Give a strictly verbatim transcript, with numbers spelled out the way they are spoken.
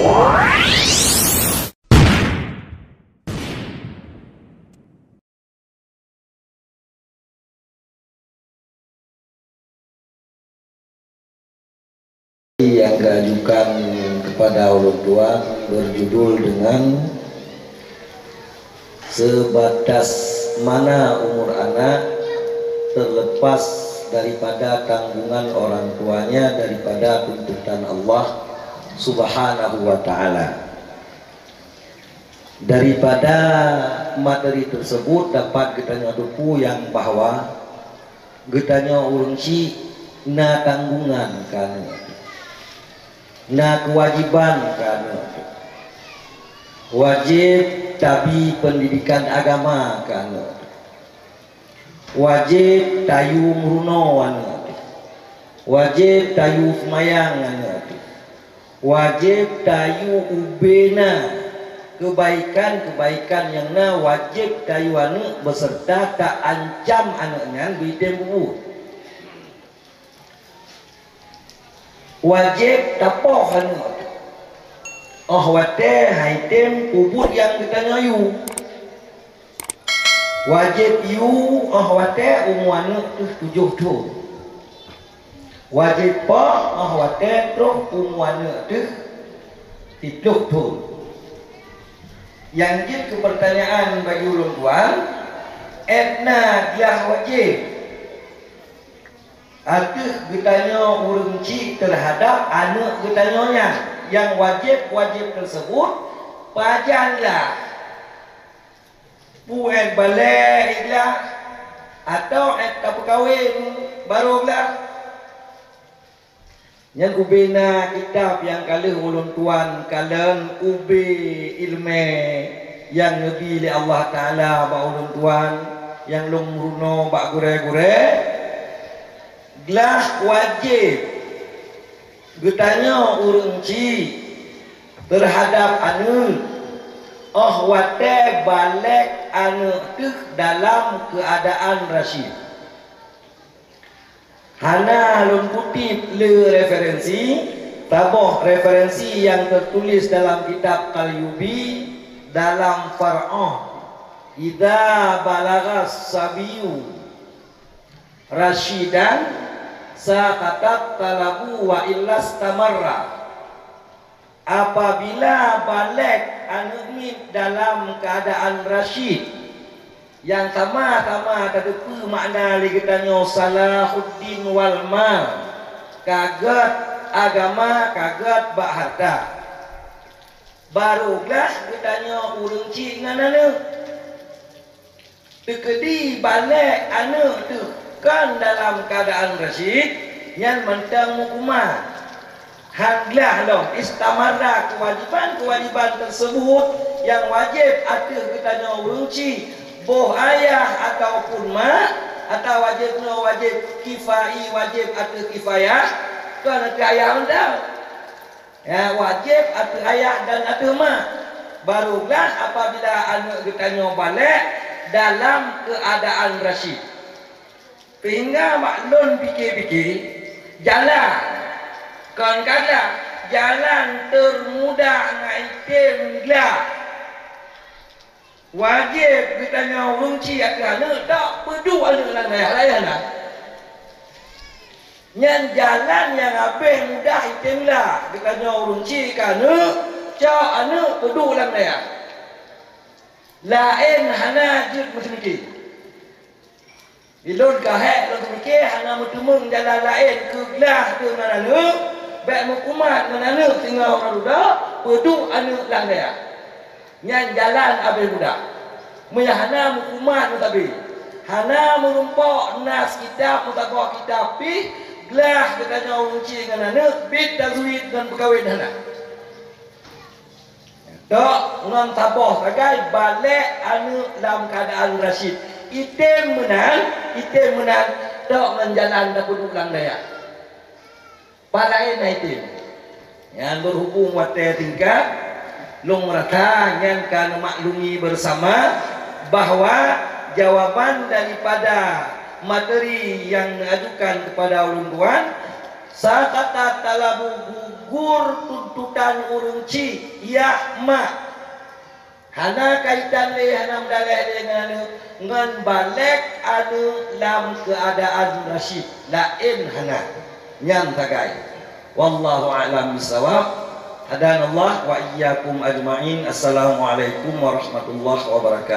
Yang diajukan kepada ulôn tuan berjudul dengan Sebatas Mana Umur Anak Terlepas Daripada Tanggungan Orang Tuanya Daripada Tuntutan Allah Subhanahu wa Ta'ala. Daripada materi tersebut dapat geutanyoe teupeue nyang bahwa geutanyoe ureuëng chik na tanggungan keu aneuëk, na keuwajéban keu aneuëk. Wajéb tabi peundidikan agama keu aneuëk. Wajéb tayue meurunoe aneuëk teuh. Wajéb tayue seumayang aneuëk teuh. Wajéb tayue ubé na keubaikan-keubaikan nyang na wajéb tayue aneuëk, beuseurta ta-ancam aneuëk nyan beuitem bubuet. Wajéb tapoh aneuëk teuh óh watée han item peubuet nyang geutanyoe yue. Wajéb yue óh watée umu aneuëk teuh tujoh thon. Wajéb poh óh watée troh umu aneuëk teuh siplôh thon. Nyang jeuet keu peurtanyaan bagi ulôn tuan, ét na glah wajéb ateueh geutanyoe ureuëng chik teuhadab aneuëk geutanyoe nyan, nyang wajéb-wajéb teuseubut pajan glah. Peue ét balek glah, atawa ét tapeukawen barô glah? Nyan ubé na kitab nyang ka lheueh ulôn tuan kalon ubé iéleumé nyang neubi lé Allah Taala bak ulôn tuan nyang lôn meurunoe bak gurée-gurée. Glah wajéb geutanyoe ureuëng chik teuhadab aneuëk óh watée balek aneuëk teuh dalam keuadaan rasyid. Hana lôn kutip le referensi, saboh referensi nyang teutuléh dalam kitab Qalyubi dalam Far'ah, "Idza balagha sabiyu rasyidan saqatat talabu wa illa istamarra." Apabila balek aneuëk miet dalam keuadaan rasyid, nyang sama-sama tateupeue makna lé geutanyoe salahuddin wal mal, ka gét agama, ka gét bak hareuta. Barô glah geutanyoe ureuëng chik ngon aneuëk. Teukeudi balek aneuëk teuh kon dalam keuadaan rasyid, nyan mantong meukumat. Han glah lom istamarra keuwajéban-keuwajéban teuseubut nyang wajéb ateueh geutanyoe ureuëng chik, boh ayah ataupun mak, atawa wajéb nyoe wajéb kifai, wajéb ateueh kifayah, kon ateueh ayah mantong. Ya, wajéb ateueh ayah dan ateueh mak. Barô glah apabila aneuëk geutanyoe balek dalam keuadaan rasyid. Sehingga bak lôn pike-pike, jalan, kon ka glah, jalan teurmudah ngon item glah. Wajéb geutanyoe ureuëng chik ateueh aneuëk, dak peuduek aneuëk lam dayah laén na. Nyan jalan nyang habéh mudah item glah. Geutanyoe ureuëng chik keu aneuëk, cok aneuëk peuduek lam dayah. Laén hana jeuet meuteumike. Di lôn ka hék lôn teumike hana meuteumeung jalan laén keu glah teuh ngon aneuëk, bék meukumat ngon aneuëk singoh ngon ruda, peuduek aneuëk lam dayah. Nyan jalan habéh mudah. Meunyo hana meukumat meusabe, hana meurumpok nas kitab meusaboh kitab pih, glah geutanyoe ureuëng chik ngon aneuëk, bit tazwid ngon peukawen hana. Tok ngon saboh sagai balek aneuëk lam keuadaan rasyid. Item meunan, item meunan tok ngon jalan tapeuduek lam dayah. Padahai na item. Nyan berhubung watée singkat, lôn rasa nyan ka neumaklumi bersama bahwa jawaban daripada materi yang diajukan kepada ulôn tuan, sakata talabu Gur tuntutan ureuëng chik, yah mak. Hana kaitan lé, hana meudaléh lé ngon aneuëk, ngon balek aneuëk lam keuadaan rasyid, laén hana. Nyan sagai. Wallahu a'lam bissawab. Hadanallah wa iyyakum ajma'in. Assalamualaikum warahmatullahi wabarakatuh.